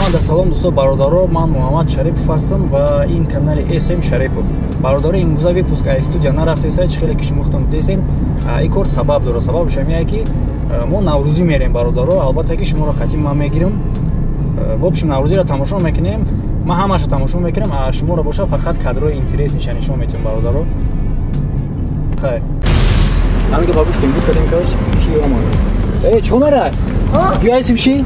Ҳамада салом дӯсто бародаро, ман Муҳаммад Шарипов ҳастам ва ин канали SM Шарипов. Бародаро, имрӯза выпуск аз студия нарафтеса, чӣ хеле ки шумо худтон дидесен, ин кор сабаб дорад. Сабабаш ҳамин ки мо наврӯзӣ мерем бародаро, албатта ки шуморо хатим ман мегирам. В общем, наврӯзиро тамошо мекунем, ман ҳамаша тамошо мекунам, а шуморо боша фақат кадрои интересниша нишон метиҳам бародаро. Хайр. Ҳамин ки гуфтем буд кардем, короче, ки омад. Эй, чӣ мера? Биё айсим ши?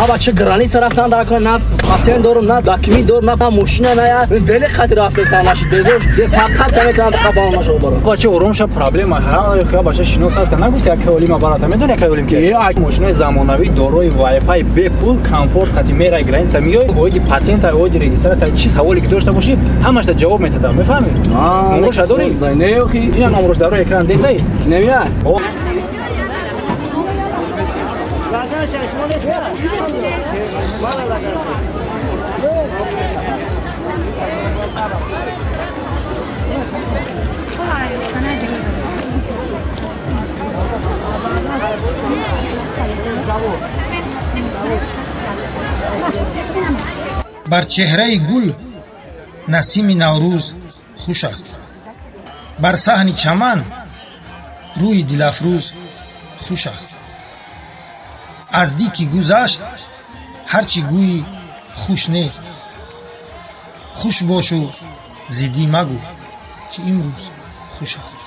Аба чӣ граница рафтан дар кор, на патент дорум, на документ дорум, на мошина, на я вели хати рафтесан, наши дедош фақат самекунам қабал нашо баро. Бача ором ша, проблема ҳа, бача шинос ҳаста, нагуфти як олима барата, медони як олим ки мошинои замонавӣ дорои Wi-Fi, бепул, комфорт хати мерай граница миёй, оиди патента, оиди регистрация, чи саволе ки дошта бошӣ, ҳамашта ҷавоб метадам, мефаҳмӣ? Номроша дорӣ? Не, охи. Ина номрош дар рӯи экран десай? Немия. Бар чеҳраи гул насими наврӯз хуш аст, бар саҳни чаман рӯи дилафрӯз хуш аст. Аз ди ки гузашт ҳар чӣ гӯӣ хуш нест, хуш бошу зиддӣ магӯ ки имрӯз хуш аст.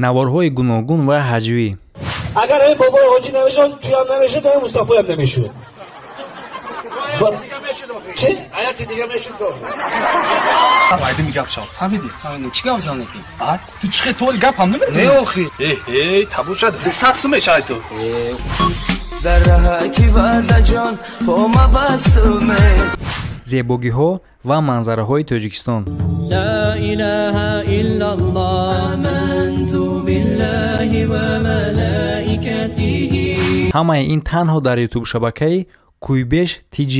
Наворҳои гуногун ва ҳаҷвӣ. Агар ин бобои ҳоҷӣ намешуд, туям намешуд, ҳам Мустафоям намешуд. Чӣ? Аяти дига мешуд. Айди мигап шав. Фаҳмидӣ? Фаҳмидам. Чӣ гап занӣ? А? Ту чӣ хел толи гап ҳам намедонӣ? Не охи. Э, табошад 200 сум мешавад ту. Дар раҳаки вардаҷон пома басуме. Зебогиҳо ва манзараҳои Тоҷикистон. Ла илаҳа иллаллоҳ, аманту биллаҳи ва малаикатиҳи. Ҳамаи ин танҳо дар YouTube шабакаи Куйбеш TG.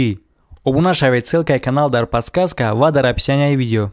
Обуна шавед, ссылкаи канал дар подсказка ва дар описанияи видео.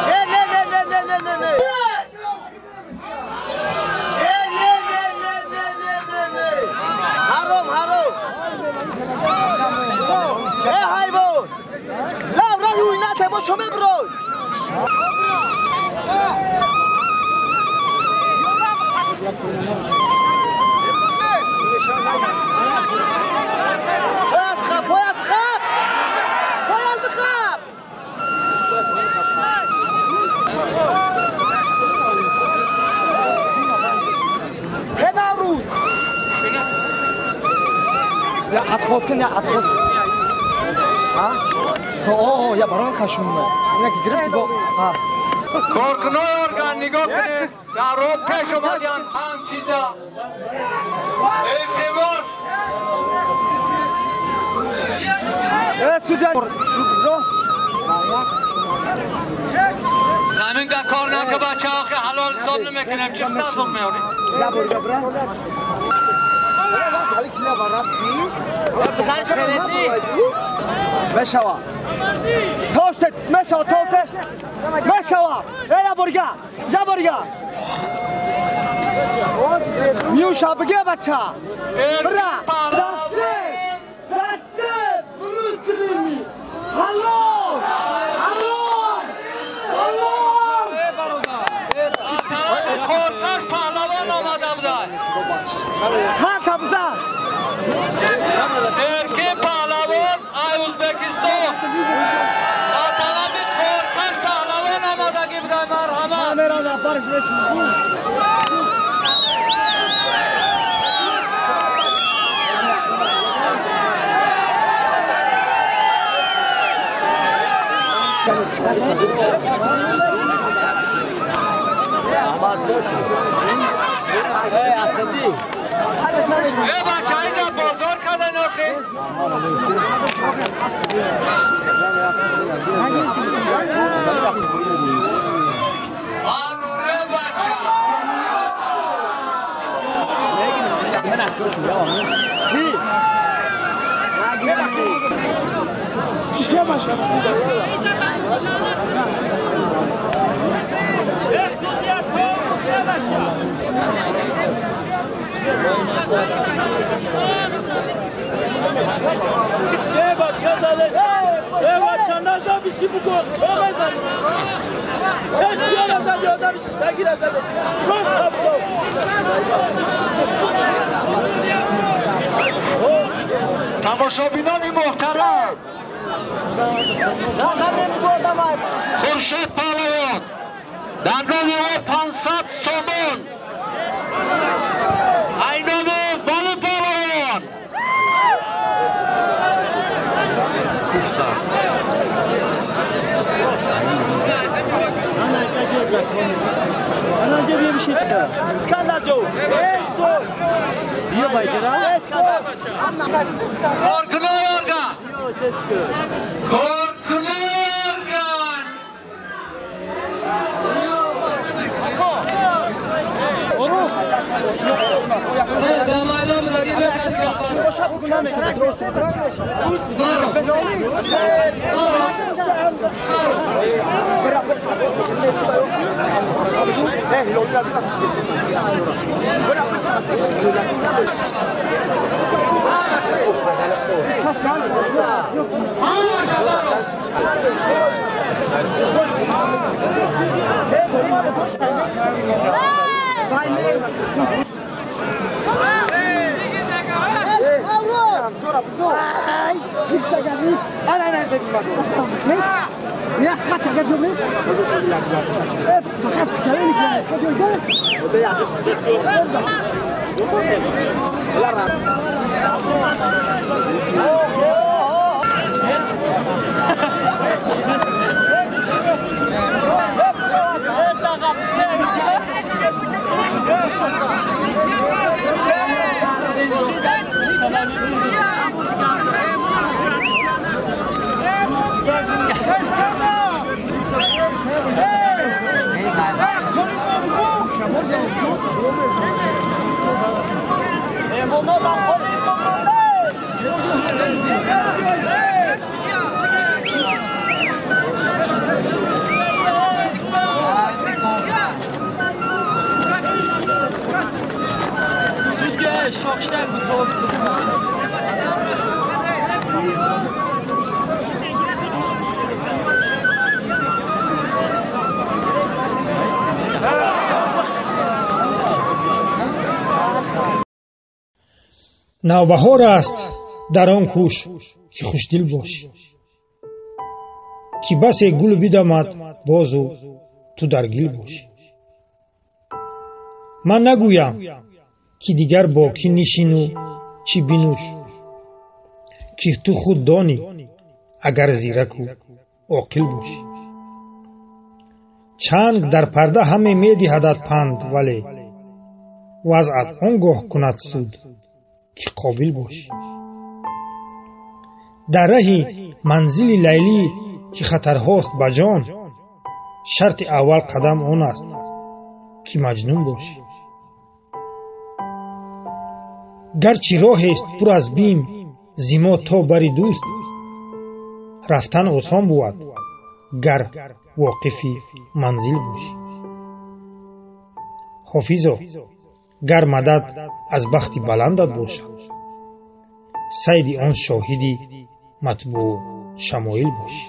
Ne ne ne. Натай бо чо меброй? Бояд хаб, бояд хаб! Бояд бихаб! Наврӯз! Я отход кун, я отход. А? Со, я барон хашумна. Ина ки гирифти бо ҳаст. Коркунои орган нигоҳ кунед, дар роҳ пеш омадиянд ҳамчида. Илтимос. Э, судья, Замин дар кор нака бачаҳо ки ҳалол ҳисоб намекунем, чӣ тазум меорем? Мешава. Тоште, мешава, тоште. Мешава. Эй, я борга. Я борга. Нюша, бге бача. Бра. Зацеп, зацеп, внутренний. Халол. Халол. Халол. Тарафи коркаш паҳлавон омада будай. Ҳа, табза. Эркин паҳлавон ай Ӯзбекистон. Ба талаби коркаш паҳлавон омадагӣ будай, марҳамат. Камера нафарш мешин. Э, бача, ина бозор кардан охи. Ануре бача. Тамошобинони муҳтарам, Хуршед Паҳлавон дар номи ӯ 500 сомон, ай номи Вали Паҳлавон. Коркунои орган. Коркунои орган. Навбаҳор аст, дар он кӯш, ки хушдил бошӣ, ки басе гул бидамад бозу ту дар гил бошӣ. Ман нагӯям, ки дигар бо кӣ нишину чӣ бинӯш, ки ту худ донӣ, агар зираку оқил бошӣ. Чанг дар парда ҳаме медиҳадат панд, вале вазъат он гоҳ кунад суд, ки қобил бошӣ. Дар раҳи манзили Лайлӣ, ки хатарҳост ба ҷон, шарти аввал қадам он аст, ки Маҷнун бошӣ. Гарчи роҳест пур аз бим зи мо то бари дӯст, рафтан осон бувад, гар воқифи манзил бошӣ. Ҳофизо, гар мадад аз бахти баландат бошад, сайди он шоҳиди матбуу шамоил бошӣ.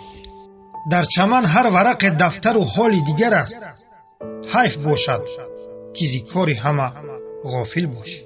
Дар чаман ҳар варақе дафтару ҳоли дигар аст, ҳайф бошад, ки зи кори ҳама ғофил бошӣ.